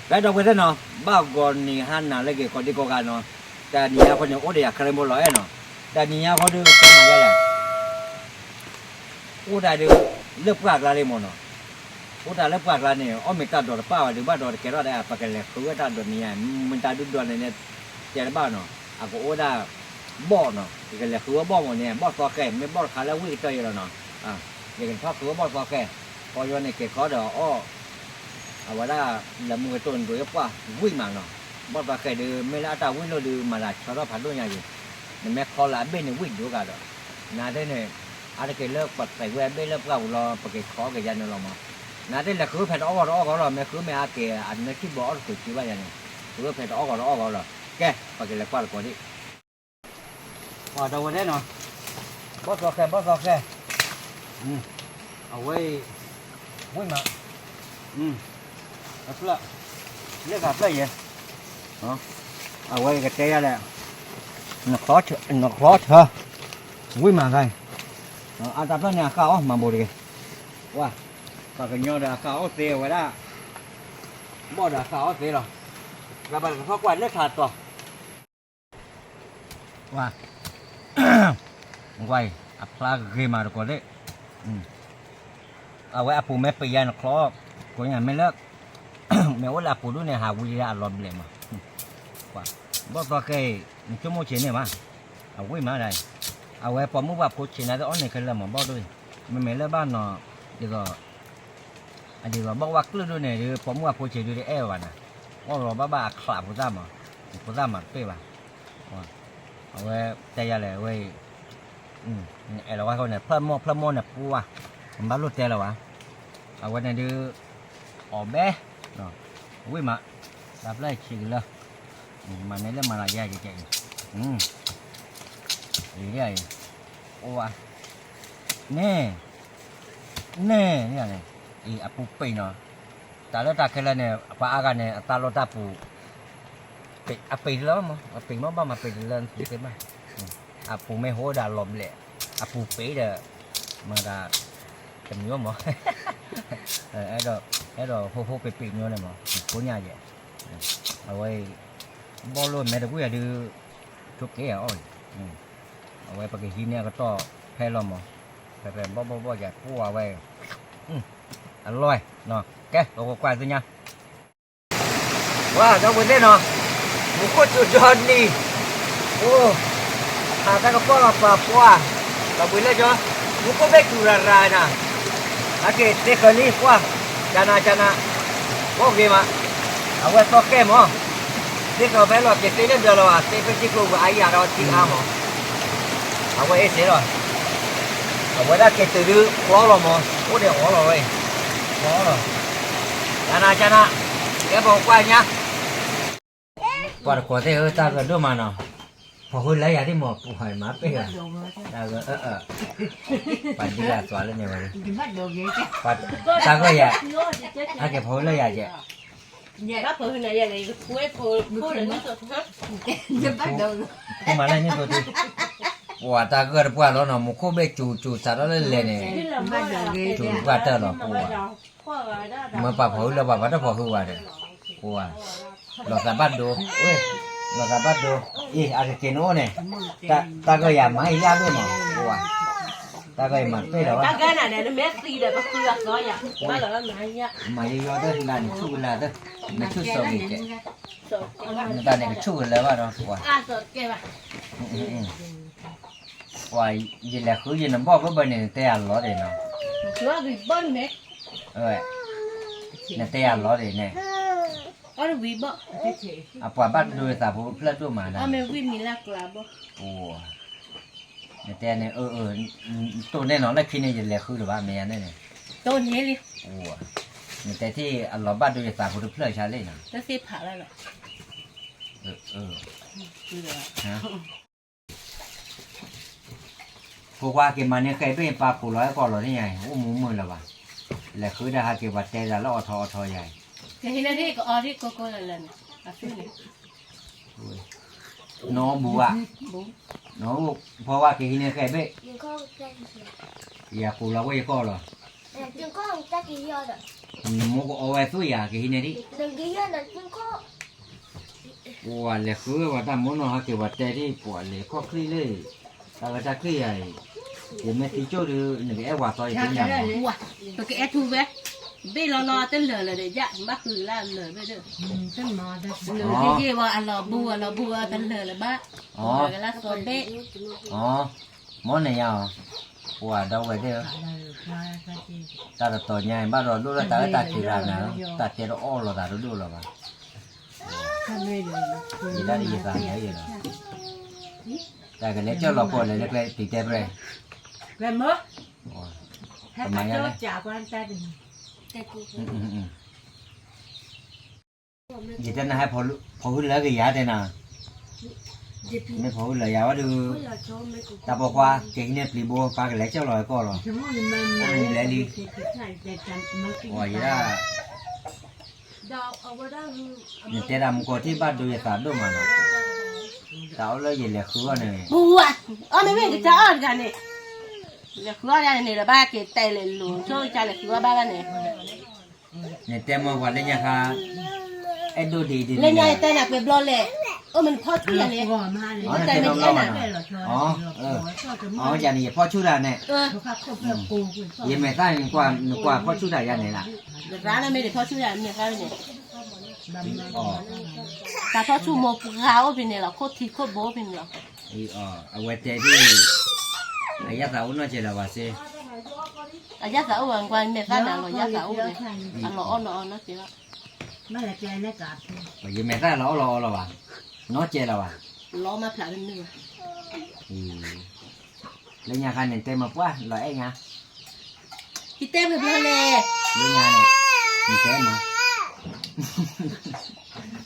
ဖဲဒီပုၢ်ဝဲၢ်သ့ၣ်နီၤ, ဘၣ်ဂီၤနံၤဟါနၤလၢက့ၤကိးဒံကိးဂၤနီၤ, တနံၤညါဃီန့ၣ် အိၣ်ဒီးယၤခရံာ်ဖိလီၤအဲၣ်နီၤ, တနံၤညါဃီဒုး ကမၤယါလဲၣ်, အိၣ်တၢ်ဒုး လၢပှၢ်ကျါလံမ့ၢ်နီၤ, အိၣ်တၢ်လၢပှၢ်ကျါန့ၣ် အီၣ်မ့ၤတၢ်ဒိးတပၣ်ဘၣ်ဒုး ဘၣ်ဒီးတကဲထီၣ်ဒၣ် ပကလဲၤဃုဝဲတၢ်ဒိးနံၤညါ, မ့ၢ်တၢ်ဒုးဒိးန့ၣ်န့ၣ် တဲတဘၣ်နီၤ, အကအိၣ်ဒၣ် ဘီၣ်နီၤ, ယကလဲၤဃုဝဲဘီၣ်မ့ၢ်န့ၣ် ဘီၣ်သီဃဲ မ့ၢ်ဘီၣ်တခါလၢဝံၣ်ကတၢၢ်ယဲလီၤနီၤ, ယကထီၣ်ဃုဝဲဘီၣ်သီဃဲ, ပီယီန့ၣ်ကဲၤခီဒီးအီၣ် အဝဲဒၣ် လၢမူကတိၢ်နဒိးယပှၢ်ဝံၣ်မးနီၤ, ဘီၣ်သီဃဲဒုး မ့ၢ်လၢအတၢ်ဝံၣ်လိာ်ဒုး မၤသးဆီထီၣ်ဖးဒိၣ်ညါယံၤ, နမ့ၢ်ခီလၢအဘ့ၣ်န့ၣ်ဝံၣ်ဒိၣ်ကဒီး, နာ်သ့ၣ်န့ၣ် အါတက့ၢ်လၢပှၤသံးဝဲအဘ့ၣ်လၢပှၢ်ပူၤလီၤ ပက့ၤခီက့ၤယၤန့ၣ်လီၤမး, နာ်သ့ၣ်လဲၤဃုဖဲတအီၣ်ဂီၤတအီၣ်ဂီၤလီၤ မ့ၢ်ဃုမ့ၢ်အါက့ၤ အနၢထံၣ်ဘီအီၣ်တချုးက့ဘၣ်ယၤန့ၣ်, ဃုဖဲတအီၣ်ဂီၤတအီၣ်ဂီၤလီၤ, ကဲ ပကလဲၤကွၢ်တကိးဒံး ပှၤဒီပုၢ်ဝဲၢ်သ့ၣ်နီၤ, ဘီၣ်သီဃဲ ဘီၣ်သီဃဲ, အဝဲအံၤ ဝံၣ်မး, အဖျၢၣ်, လၢဂၤဖျၢၣ်ယဲ, အဝဲအံၤကတဲယၤလဲၣ်, နချီထၢ, ဝံၣ်မးခါအံၤ, အတၢ်ဖျၢၣ်န့ၣ် အဃၣ်အီၣ် မၤဘိးတဂ့ၤ, ဝါ, ပှၤကညီဒီးအဃၣ်အီၣ်သ့အဝဲဒၣ်, ဘီၣ်ဒီးအဃၣ်အီၣ်သ့လီၤ, ပှၤကထီၣ်ကွၢ်လၢထးတီၤ ဝါ, ဝါအံၤ အဖျါဂ့ၤမးတကိးသ့ၣ်, အဝဲအပူၤမ့ၢ်ပံးယါနချီ, ကိးညါမ့ၢ်လၢ, မ့ၢ်အိၣ်လၢအပူၤဒိၣ်န့ၣ် ဟးဝံၤလၢအလီၤဘျဲးမး, ဘီၣ်သီဃဲအံၤ နဆိကမိၣ်ဆံးန့ၢ်မး, အဝံၣ်မးဒၣ်အံၤ, အဝဲပိာ်မုၣ်ပှၢ်ဖိဆံးနၤသ့ၣ်အီၣ်န့ၣ်ခဲလၢာ်မးဘီၣ်ဒိၣ်အံၤ, မ့မ့ၢ်လၢဘၣ်နီၤ, ဒ်သိး အဒ်သိးဘီၣ်ဝါကျုၢ်ဒိၣ်န့ၣ်ဒီး ပိာ်မုၣ်အဖိဆံးဒုးတအဲၣ်ဘၣ်နၤ, အီၣ်လီၤဘၣ်ဘၣ်အချးဖိသၣ်မး, ဖိသၣ်မးတပ့ၢ်ဘၣ်, အဝဲတဲယၤလဲၣ်ဝဲအံၤ, အဲၣ်လီၤဝဲဃိန့ၣ် ဖျၢၣ်မိၢ်ဖျၢၣ်မိၢ်န့ၣ်ပှၤ, နဘၣ်လိၣ်တဲလၢၤဘၣ်, အဝဲန့ၣ်ဒုး, အီၣ်ဘဲ, ဝံၣ်မး, တၢ်ဖျၢၣ်ဆံးကလၢာ်, မၤန့ၢ်လၢမၤလီၤယဲၢ်ကဲကဲအံၤ, အံၤ, အိၣ်ဝဲ, န့ၣ်, န့ၣ်, အံၤအပူၤပံးနီၤ, တၢ်လၢတၢ်ခဲလၢာ်န့ၣ် ပှၤအါဂၤန့ၣ် အတၢ်လီၢ်တၢ်ပူၤ အပံးတလၢမး, အပံးမးဘၣ်မး ပံးတလၢသ့ဘၣ်, အပူၤမ့ၢ်ဟိဒီးအလီၤဘျဲး, အပူၤပံးဒီး, မၤဒၣ်, တမံၤမး, အဲၣ်ဒိး, အဲၣ်ဒိးဟိဟိပံးပံးမးန့ၣ်မး, ကိးညါယဲၢ်, အဝဲ, ဘီၣ်လိၣ်မဲတကွံာ်ယၤဒုး, ဆိက့ၤအီၣ်, အဝဲပကဟံးန့ၢ်အကတီၢ်ဖဲလီၤမး, ဖဲဖဲဘီၣ်ဘီၣ်ဘီၣ်ယၤပှၤဝဲ, အလီၢ်, ကဲ ပကကွၢ်သ့ၣ်ညါ ဝါ ဒီပုၢ်ဝဲၢ်သ့ၣ်နီၤ, မူခိၣ်စူၤဒီနံၤ, အိၣ်, ဟးတၢ်ကပီၢ်လီၤပာ်ပှၢ်, ဒီပုၢ်ဝဲၢ်လၢကၠီ, မူခိၣ်ဘ့ၣ်စူၤရၤရၤနၤ, ဟဲက့ၤသ့ဃၢၤလံပှၢ်, ကနၤကနၤ, ဘီၣ်ဂ့ၤမး, အဝဲသီကဲမး, သ့ဃၢၤဖဲလီၤက့ၤသ့လၢဒၢးလီၤဘၣ် သ့ဖဲထံကျိပူၤအါယၤဒီးထံအါမး, အဝဲအ့ၣ်စ့လီၤ, အဝဲဒၣ်က့ၤတုၤဒုးကျီလီၤမး, အိၣ်ဒီးအီၤလီၤဝဲ, ကျီလီၤ, ကနၤကနၤ, ကဲပကကွၢ်ညါ ပှၤတကိးသ့ၣ်ဧၢ တၢ်ဂၢၢ်ဒိၣ်မးနီၤ, ဖီၣ်ဃုာ်လၢယၤသ့ၣ်မး ပှၤမၤပ့ၢ်ဂၤ, တၢ်ဂၢၢ်အၢၣ်အၢၣ်, ပှၤဒ်ဂၤသွးလၢန့ၣ်ဝဲ, တၢ်ဂၢၢ်ယၤ, ဟဲက့ၤဖီၣ်ဃုာ်လၢယၤကဲ, ဖီၣ်ဃုာ်လၢန့ၣ်, မၤလၢန့ၣ်သိးတုၤ, ပှၤတၢ်ဂၢၢ်တပှၢ်လီၤနီၤ မူခိၣ်ဘ့ၣ်စူၤစူၤစးထီၣ်လၢလဲၣ်န့ၣ်, စူၤတပှၢ်တၢၢ်လီၤပှၤ မ့ၢ်ပှၤဖီၣ်ဃုာ်လၢပှၤ ပှၤတဖီၣ်ဃုာ်ဘၣ်ဒီး, ပှၤ, လီၤသးဘၣ်ဒိ, လီၤသးဘၣ်ဒိ, အ့ၣ် အကက့ၤနအိၣ်န့ၣ်, တၢ်ဂၢၢ်ယၤမၤယါဘ့ၣ်မး, ပှၤ, တၢ်ဂၢၢ်ယၤမၤတပ့ၢ်ဒီးဘၣ်, မၤယီယီသၢ လၢနဆူၣ်ကလၢသၢ, နဆူၣ်စီၤဂ့ၤကဲ, နတၢ်န့ၣ်ကဆူၣ်ကလၢဘၣ်ဒီး ပှၤ ပှၤ, ယလဲၤဃုယနဘီၣ်ဘၢဘၢန့ၣ် နတဲယၤလီၤဒံးနီၤ, နတဲယၤလီၤဒံးန့ၣ်, အပှၤဘၣ်ဒိသးဖိဖျၢၣ်ဒိၣ်မးနီၤ, နတဲန့ၣ်, တိၢ်န့ၢ်နီၤ လၢခံန့ၣ် ယလဲၤဃုလၢၤဘၣ် မ့ၢ်ယၤန့ၣ်န့ၣ်, နတဲထံၣ်အလီၤဘၣ်ဒိယသးဖိတဖျၢၣ်ဆါလံနီၤ, ဖိခွါက့ၤမၤန့ၢ်ဃဲဘ့ၣ် ပာ်ခိၣ်လီၤဟဲကီၢ်လီၤန့ၣ်ယါ, အိၣ်မူမုာ်လၢၤဘၣ်, လဲၤဃုတၢ်ဟးက့ၤ ပှၤတဲတၢ်လၢအီၣ်ထီအီၣ်ထီယါအံၤ, နီၢ်ဘူဘၣ်, နီၢ်ဘူ, ဖိခွါက့ၤဟံးန့ၢ်ဃဲဘ့ၣ်, ယၤကိၣ်လီၤဝဲယကီၢ်လီၤ, နမိၢ်ကအီဝဲသူၣ်ယၤကဟံးန့ၢ်ဒံး, ပှၤလဲၤဃုဝဲပှၤတၢ်မူနီၤ ဟဲက့ၤပှၤတဲဒ်ပှၤလဲၤခီၣ်ချံလၢ, တၢ်ဝဲတၢ်ချံယၤအံၤ, ယမ့ၢ်သံကၠိၣ်ဒီး နကအဲၣ်ဝၤသီယသ့ၣ်ညါလီၤ, ပကအဲၣ်ထူဝဲ, ဘ့ၣ်လီၤလီၤတလၢာ်လၢာ်ဒီးယၣ် ဘၣ်ဃုလၢအလၢာ်ဘ့ၣ်ဒီး, လၢာ်ယ့ၢ်ယ့ၢ်ဝဲ အလီၤဘူအလီၤဘူအတလၢာ်လၢၤဘၣ်, ကလၢသီဘ့ၣ်, မ်န့ၣ်ယၤအီၤ, ပှၤဒီဝဲသ့ၣ်ဧၢ, တၢ်တတီၤညါအံၤ ဘၣ်ဒီးဒိၣ်လၢတၢ်အၢတၢ်သီရၤနၤ, တၢ်တဲတအီၣ်လိာ်သးတဒိၣ်လီၤဘၣ်, ယဒၣ်ယသးန့ၣ်လီၤ, တၢ်ကလဲၤကၠီၣ်လီၤပှီၢ်လဲၤလၢကျဲတံၤတဲပြဲၢ်, ကမၤညါလဲၣ် ယတဲနၤဟဲ ဖီၣ်ဟုလၢကယၤတဲနၤ, မ့ၢ်ဖီၣ်ဟုလၢယၤဝဲဒုး, တၢ်ပိာ်ခွါကဟံးန့ၢ်ပျံၤဘိ ပၢ်ကလဲၤကၠီၣ်လီၤကီၢ်လီၤ, လဲၤလံ, ယဒၣ်, နတဲဒၣ်မူကီၢ်ထံၣ်ဘၣ်ဒိယသးဒိၣ်မးနီၤ, တၢ်အိၣ်လၢယလဲၤဃုအီၣ်န့ၣ်, အီၣ်မ့ၢ်ဝဲကစၢ်အီၣ်တဂၤန့ၣ်, လဲၤဃုအီၣ်တဂၤန့ၣ်ဒီး ဘၣ်က့ၤတဲလဲၤလိၤဆိကလဲၤဃုအီၣ်ဘၣ်ဘၣ်န့ၣ် နတဲမ့ၢ်ပှၤလၢညါခါ, အဲၣ်ဒိၣ်ဒံးဒ်, လၢညါယတဲနၤပှဲၤဘျီလဲၣ်, အိၣ်မ့ၢ်နဖီၣ်ဆူၣ်ယၤန့ၣ်, နတဲမ့ၢ်ယဲနၤ, ယၤန့ၣ် ယဖီၣ်ဆူၣ်တၢ်န့ၣ်, ယမဲာ်သၣ်န့ၣ် နကွၢ်ဖီၣ်ဆူၣ်တၢ်ယၤန့ၣ်လီၤ, နရၣ်လၢမ့ၢ်နဖီၣ်ဆူၣ်ယၤမဲာ်သၣ်န့ၣ်, တၢ်ဖီၣ်ဆူၣ်မိၢ်ပှၢ်အိၣ်ဖဲန့ၣ်လီၤ ခိၣ်ထံခိၣ်ဘိအိၣ်ဖဲန့ၣ်လီၤ, အဝဲတဲဒ် အယၣ်သးအိၣ်နီတစဲးလၢၤဘၣ်စ့, အယၣ်သးအိၣ်ဝဲကွၢ်မဲာ်သၣ်န့ၣ် အလီၤယၣ်သးအိၣ်န့ၣ်, အလီၤအီၣ်လီၤအီနီတစဲးဘၣ်, ယမဲာ်သၣ်လီၤအီၣ်လီၤအီလီၤဘၣ်, နီတစဲးလၢၤဘၣ်, လီၤမးဖျးတနုာ်ဘၣ်, လၢညါခါန့ၣ်တဲမ့ၢ်ပှၢ်လီၤအဲၣ်ညါ, ယတဲမ့ၢ်ဘျီလဲၣ်, လၢညါန့ၣ်, နတဲမ့ၢ်,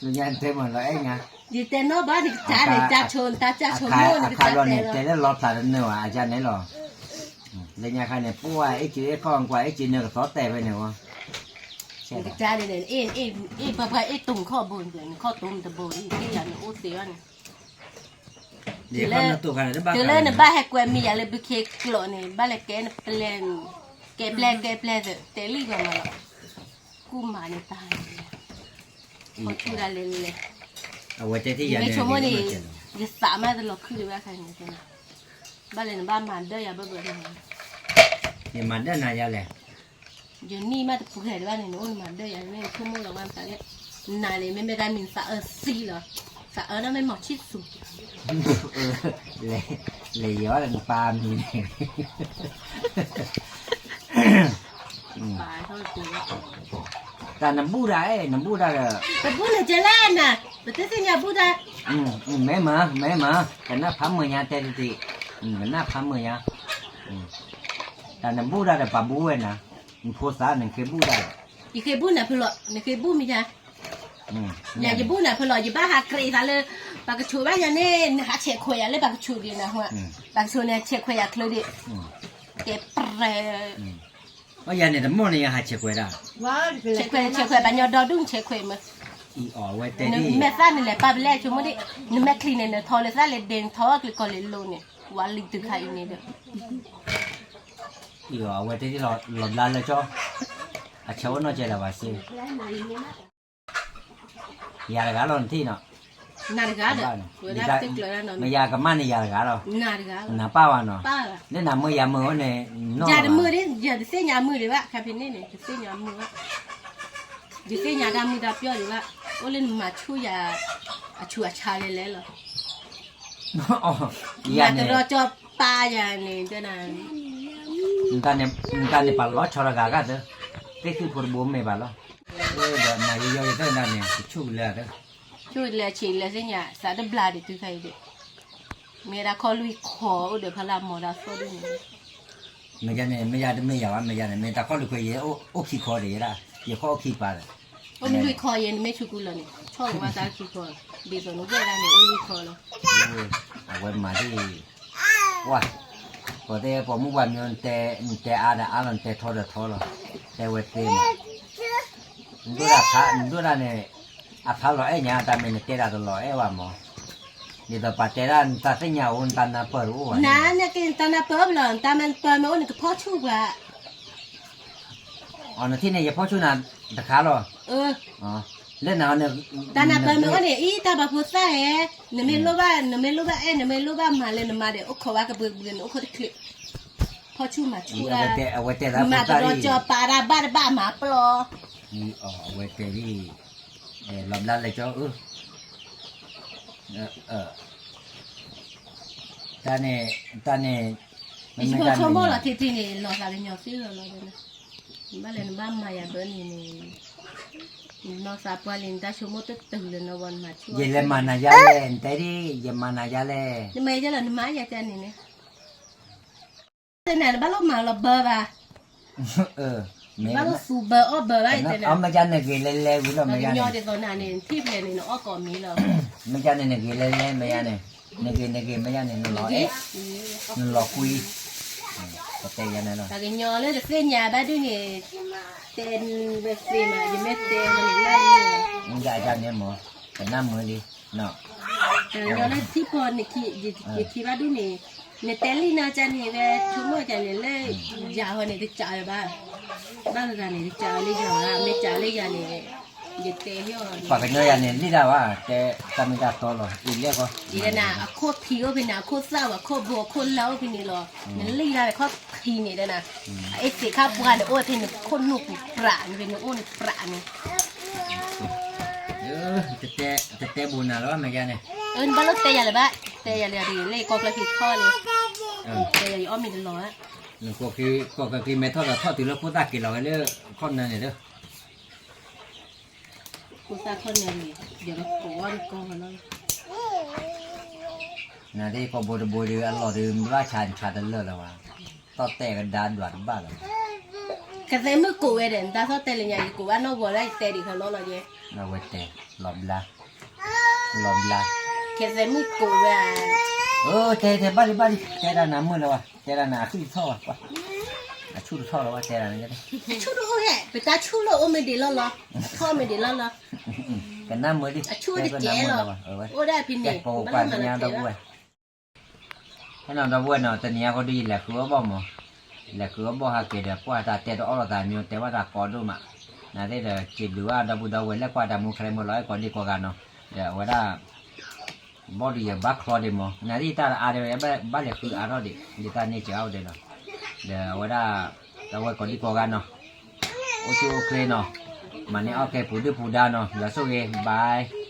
လၢညါနတဲမ့ၢ်လီၤအဲၣ်ညါ, ယတဲနီၢ်ဘၣ်နကစၢ်န့ၣ် တၢ်ဆိတၢ်ဆိမိၣ်နကစၢ်တဲလီၤ, တဲလၢလီၤဖျးတနုာ်ဘၣ်အယါန့ၣ်လီၤ, လၢညါခါန့ၣ် ပှၢ်အ့ၣ်က့ၤအ့ၣ်ခီၣ်ကွၢ်အ့ၣ်က့ၤနကသီတဲဖဲန့ၣ်ဝဲ, နကစၢ်န့ၣ် အ့ၣ်ပှၤပှၢ်အ့ၣ်တိၢ်ခီၣ်ဘိန့ၣ် နခီၣ်တိၢ်တဘိန့ၣ် က့ယၤနအိၣ်သ့ဘၣ်န့ၣ် တုၤလၢနဘၣ်ဟဲကွဲမ့ၢ်ယၤလၢဘုခ့ကျိာ်န့ၣ် ဘၣ်လဲၤကဲနပျဲၢ်န့ၣ်, ကဲပျဲၢ်ကဲပျဲၢ်သ့ တဲလံဂီၢ်မးလီၤ, ကူၣ်မၤန့ၣ်တၢ်, ဖီၣ်ဆူၣ်ဒၣ်လဲၣ်လဲၣ်, အဝဲတဲထံၣ်ယၤန့ၣ်, ယသးမးတလီၤခုၣ်ဒံးဘၣ်ခါန့ၣ်, ဘၣ်လဲၤနဘၣ်မၤဒၢယၤဘၣ်ဘၣ်န့ၣ်, ယမၤဒၢနၤယၤလဲၣ် ယနံၣ်မးတပှဲၤဒံးဘၣ်န့ၣ် နအိၣ်နမၤဒၢယၤ မ့ၢ်ဆိကမိၣ်လီၤဝဲသးလၢ နၤန့ၣ် မ့မ့ၢ်တၢ်မံၤသးအၢသံလီၤ, သးအၢဒၣ်မ့ၢ်မီၤဆံၣ်သူ, လဲၤယီၤဒီးနပၢ်မံၤန့ၣ်, တၢ်နဘူၣ်တၢ်အဲၣ် နဘူၣ်တၢ်ဒီး, ပဘူၣ်န့ၣ်ကဲလၢနၤ, ပတသ့ၣ်ညါဘူၣ်တၢ်, မ့ၢ်မၤ မ့ၢ်မၤ, ကနၣ်ဖးမုာ်ညါတဲတသ့, ကနၣ်ဖးမုာ်ညါ, တၢ်နဘူၣ်တၢ်ဒီးပှၤဘူၣ်ဝဲနၤ, နဖိသၣ်နဃ့ဘူၣ်တၢ်ဒီး, ယဃ့ဘူၣ်နၤဖဲလီၤ နဃ့ဘူၣ်မ့ၢ်ယါ, ယၤယဘူၣ်နၤဖဲလီၤ ယဘၣ်ဟးကြၢးသးလၢ, ပှၤကဆိးဘၣ်ယၤန့ၣ် နဟးဆဲးခွဲးယၤလၢပှၤကဆိးဒံးနၤ, ပှၤကဆိးန့ၣ်ဆဲးခွဲးယၤချၢဒံး, ကဲပြဲ ယၤန့ၣ်တမီၢ်န့ၣ် ယဟးဆဲးခွဲးဒၣ်, ဆဲးခွဲး ဆဲးခွဲး ပှၤညီဒီဒူၣ်ဆဲးခွဲးမး, အဝဲတဲဒ်, မဲာ်သၣ်န့ၣ်လဲၤပာ်ပလဲဆိကမိၣ်ဒံး, နမဲာ်ချံန့ၣ် နထီလၢသၣ်လဲၤဒ့နထီကျံးကီၢ်လဲၤလိၤန့ၣ် ဝၤလံၤတုၤခါအံၤန့ၣ်ဒီး, အဝဲတဲဒ်လီၤဘျါလၢကၠီ, အဆၢအိၣ်နီၢ်ကဲလၢၤဘၣ်စ့ ယၤတဂၤလီၤနထံၣ်နီၤ, နၤတဂၤဒီး, မ့ၢ်ယၤကမၣ်န့ၣ်ယၤတဂၤလီၤ, နၤပၢ်ဘၣ်နီၤ, လၢနၤမုာ်ယၤမုာ်ဝဲန့ၣ်, ယၤတမုာ်ဒံး, ယၤတသ့ၣ်ညါမုာ်ဒံးဘၣ်, ခါဖဲန့ၣ်န့ၣ် တသ့ၣ်ညါမုာ်ဘၣ်, ယသ့ၣ်ညါတၢ်မုာ်တၢ်ပျီဒံးဘၣ်, အိၣ်လၢနမၤဆူၣ်ယၤ, အဆူၣ်အဆါလဲၤလဲၤလီၤ, ယၤတရီကၠီပာ်ယၤန့ၣ်, နတၢ်န့ၣ်ပာ်လီၤဆီတဂၤဂၤသၢ, သ့ၣ်ဃံဖိတဘိမ့ၢ်ဘၣ်လီၤ, ဒီးမၤယီယီယသၢနတၢ်န့ၣ် ကဆူၣ်ကလၢာ်သၢ, ဆူၣ်ကလၢာ်ဆံးကလၢာ်သ့ၣ်ညါ သးတဘျါဒံးတုၤခဲအံၤဒံး, မ့ၢ်ဒၣ်ခီၣ်လွံၢ်ခီအိၣ်ဒီးဖီလာ်မီၤဒၣ်သီဒ်န့ၣ် မ့ၢ်ယၤန့ၣ် မ့ၢ်ယၤတမ့ၢ်ယၤဘၣ် မ့ၢ်ယၤန့ၣ် မ့ၢ်တၢ်ခီၣ်လွံၢ်ခီယဲ အိၣ်ခံခီဒီးယဲဒၣ် ယခီၣ်အိၣ်ခံပၤဒီး, အိၣ်လွံၢ်ခီယဲ နမ့ၢ်ဆူၣ်ကူလီၤန့ၣ် ဆီၣ်ဝဲတၢ်ခံခီ, ဒ်သိးနဝဲဒၣ်န့ၣ် အိၣ်လွံၢ်ခီလီၤ, အဝဲမၤဒ်, ပှၤ, ပှၤတဲပှၤမုၣ်ပှၤမၠိ နတဲအါဒီးအါလီၤ နတဲထီဒီးထီလီၤ, တဲဝဲသ့မး, နဒိၣ်တၢ်ဖး နဒိၣ်တၢ်န့ၣ်, အဖးလီၤအဲၣ်ညါ တၢ်မ့ၢ်နတဲတၢ်တလီၤအဲၣ်ဘၣ်မး, ဒ်သိးပှၤတဲဒၣ် နတၢ်သ့ၣ်ညါအိၣ် နတၢ်နၢ်ပၢၢ်တအိၣ်ဘၣ်, နက့ၤနတၢ်နၢ်ပၢၢ်ဘၣ်လီၤ နတၢ်မၤပၢၢ်မ့ၢ်အိၣ် နကဖီၣ်ဆူၣ်ပှၤ အီၤနထံၣ်န့ၣ် ယဖီၣ်ဆူၣ်နၤတခါလီၤ. လၢနၤ တၢ်နၢ်ပၢၢ်မ့ၢ်အိၣ်န့ၣ် အံၤတၢ်ဘၣ်ဖိသၣ်ဧၢ, နမ့ၢ်လိၣ်ဘၣ် နမ့ၢ်လိၣ်ဘၣ်အဲၣ် နမ့ၢ်လိၣ်ဘၣ်မၤလၢနမၤဒီး အိၣ်ခိးဝဲကဘှံးကဘှံး နအိၣ်ခိးတချ့, ဖီၣ်ဆူၣ်မၤဆူၣ်ဒၣ်, မၤတရီကၠီပာ်ဒၣ်ဘၣ်တဘၣ်မၤပျီ, အဝဲတဲဒ်, လီၤဘျါလဲၤကၠီ, တၢ်န့ၣ်, တၢ်န့ၣ်, ယဆိကမိၣ်လီၤထံထံန့ၣ် လီၤသးကညီၤသ့လီၤလီၤ, နဘၣ်လဲၤနဘၣ်မၤယၤဘၢန့ၣ်န့ၣ်, နနီၢ်သးပှၢ်လံ နတၢ်ဆိကမိၣ်တတုၤလၢနဝီနမၤဆူၣ်, ယလဲၤမၤနၤယါလဲၣ် နတဲဒ် ယမၤနၤယါလဲၣ်, နမၤယါလီၤ နမၤယၤကန့ၣ်န့ၣ် တဲနၤ နဘၣ်လိၣ်မၤလီၤဘၢဘၣ်, ဘၣ်လိၣ်သူဘၢအီၣ်ဘၢဘၣ်, အမ့ၢ်ယါနဂ့ၤလဲၤလဲၤဝံၤလီၤ မ့ၢ်ယါန့ၣ်, နထံၣ်ဖျဲးန့ၣ် နအီၣ်ကိးမံၤလီၤ, မ့ၢ်ယါန့ၣ် နဂ့ၤလဲၤလဲၤ မ့ၢ်ယါန့ၣ်, နဂ့ၤ နဂ့ၤ မ့ၢ်ယါန့ၣ် နလီၤအဲၣ်, နလီၤကွံ, ပတဲယါန့ၣ်လီၤ, တၢ်ကညီလၢတသ့ၣ်ညါဘၣ်ဒ်န့ၣ်, တဲဝဲသ့မး ယမ့ၢ်တဲန့ၣ် နၢ်လံ, မ့ၢ်ယါန့ၣ်မ့ၢ်, ကနၣ်မုာ်လံ, တၢ်ကညီလၢထံၣ်ပီၢ်န့ၣ် ယခံဘၣ်ဒ်န့ၣ်, နတဲလံနၤကန့ၣ် ဝဲဆိကမိၣ်ကန့ၣ်လၢ ယၤဟီန့ၣ် တစးဝဲဘၣ်, ဘၣ်ဂၤဂၤန့ၣ် တစးဝဲလၢယၤဘၣ်, မ့ၢ်စးလၢယၤန့ၣ်, ယတဲယီၤ, ပှၤကညီယၤန့ၣ် လံၣ်ဒၣ်ဝဲ, တဲတၢ်မ့ၢ်တၢ်တီလီၤ အံၤလဲၣ်ဃီ, ယတဲနၤ အခိၣ်ဖံးအိၣ်ဖဲန့ၣ် အခိၣ်သၣ်ဝဲ အခိၣ်ဘိ အခိၣ်လၢအိၣ်ဖဲန့ၣ်လီၤ, နလံၣ်ဒၣ်ဝဲခီၣ်ဖံးန့ၣ်တဲနၤ, အအ့ၣ်သ့းခါပှၢ်န့ၣ် အိၣ်ဖဲန့ၣ် ခိၣ်နူာ်ပူၤပြးန့ၣ် ဖဲန့ၣ်အိၣ်န့ၣ်ပြးန့ၣ် တတဲဘိးနၤလၢၤဘၣ် မ့ၢ်ယါန့ၣ်, နဘၣ်လိၣ်တဲယၤလၢၤဘၣ်, တဲယၤလၢၤဒ်လဲၣ် ကီၢ်ကျၢၢ်ခံထီၣ်လံ, တဲယၤယအီၣ်မ့ၤတလီၤဧါ, ကီၢ်ကျၢၢ်ခံမဲထီၣ်ဒီးထီၣ်တုၤလၢခိၣ်သၣ်က့ၤလီၤဝဲလၢ ခီၣ်နၢန့ၣ်ဒီး, ခိၣ်သၣ်ခီၣ်နၢန့ၣ်, ယကကိးအီၣ်တကီၢ်လီၤ, နဒ်ကိးဘိတဘိဒီး အလီၢ်ဒီး မ့ၢ်ဘၣ်ဆါဆါတလၢာ်လၢၤဘၣ်, သီၣ်တဲာ်ကဒါဒွးတဘၣ်လၢၤဘၣ်, ကသဲမုၣ်ကိးဝဲဒီး နတၢ်သီၣ်တဲာ်လၢညါ ယကိးဘၣ်နီၢ်ဂီၤဒၣ် ယတဲဒံးခီနီၤလီၤယဲ, အဝဲတဲ, လီၤဘျါ, လီၤဘျါ, ကသဲမုၣ်ကိးဝဲဧါ, တဲတဲဘၣ်လံဘၣ်လံ တဲဒၣ်နၤမုာ်လၢၤဘၣ် တဲဒၣ်နၤအဆူၣ်တထီၣ်ဘၣ်, အဆူၣ်တထီၣ်လၢၤဘၣ် တဲဒၣ်နၤ, ဆူၣ်တအိၣ်ဟဲ ပတၢ်ဆူၣ်လၢအိၣ်မ့ၢ်ဒံးလီၢ်လီၤ, ထီၣ်မ့ၢ်ဒံးလီၢ်လီၤ, ကနၣ်မုာ်လံ, အဆူၣ်တကဲလီၤ, အိၣ်ဒၣ်ဖဲန့ၣ်, ပကပာ်သ့ၣ်ညါဒီပုၢ်ဝဲၢ် ဟဲနီၤ ဒီပုၢ်ဝဲၢ်နီၤ တနံၤအံၤဃီဒီး ယလဲၤဃုအီၣ်ဘီၣ်မး, လဲၤဃုအီၣ်ဘီၣ်ဟးက့ၤဒီး ပှၢ်တၢ်တဲတအီၣ်လိာ်သးမ့ၢ် တဲဘၣ်တၢ်ကီဒိၣ်မး, နသ့ၣ်ဒီး စံးဘျုးဘၣ်ဒီပုၢ်ဒီဝဲၢ်လၢကွၢ်တၢ်မူခဲမုၢ်လီၤ အဲၣ်ကိးဒံကိးဂၤနီၤ, ဒီးအဝဲဒၣ် ဘီၣ်ဒီးယဘၣ်ချီဒံးမး, နသ့ၣ်တၢ်အါဒံးဝဲ ဘၣ်လဲၤဃုအါထီၣ်ဒံး ဒ်တၢ်န့ၢ်စၢၤအါဝဲဒၣ်လီၤ, ဒီးအဝဲဒၣ် ဒီပုၢ်ဝဲၢ်ကိးဒံကိးဂၤနီၤ, အိၣ်ဆူၣ်အိၣ်ချ့နီၤ, မၤန့ၢ်အီၣ်ကဲပူၤဒုၣ်ပူၤဒါနီၤ ယွၤဆိၣ်ဂ့ၤ bye.